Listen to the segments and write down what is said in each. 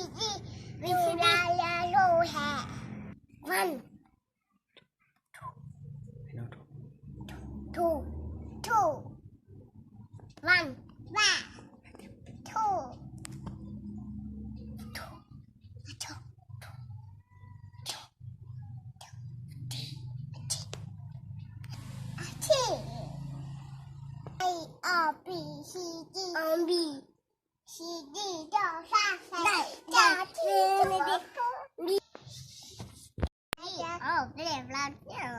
B C D, la la lu he. One, two, two, one, one, two, two, two, two, A, O, B, C, D, B, C, D, rau sab sai, rau tib, rau B. Ib, ob, peb, plaub, tsib,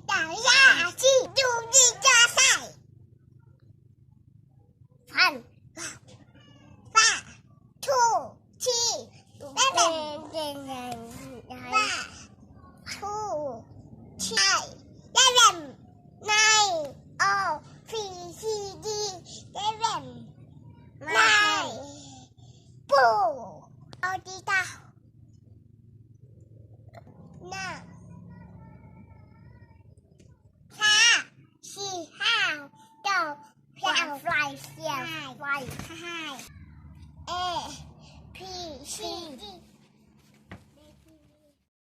rau sab sai. Five, five, two, three, seven, five, two, three, seven, nine, O, B, C, D, seven, nine, four, O, T, tau, nine, five, six, five, rau, five, five, five, five, A, B, C, D,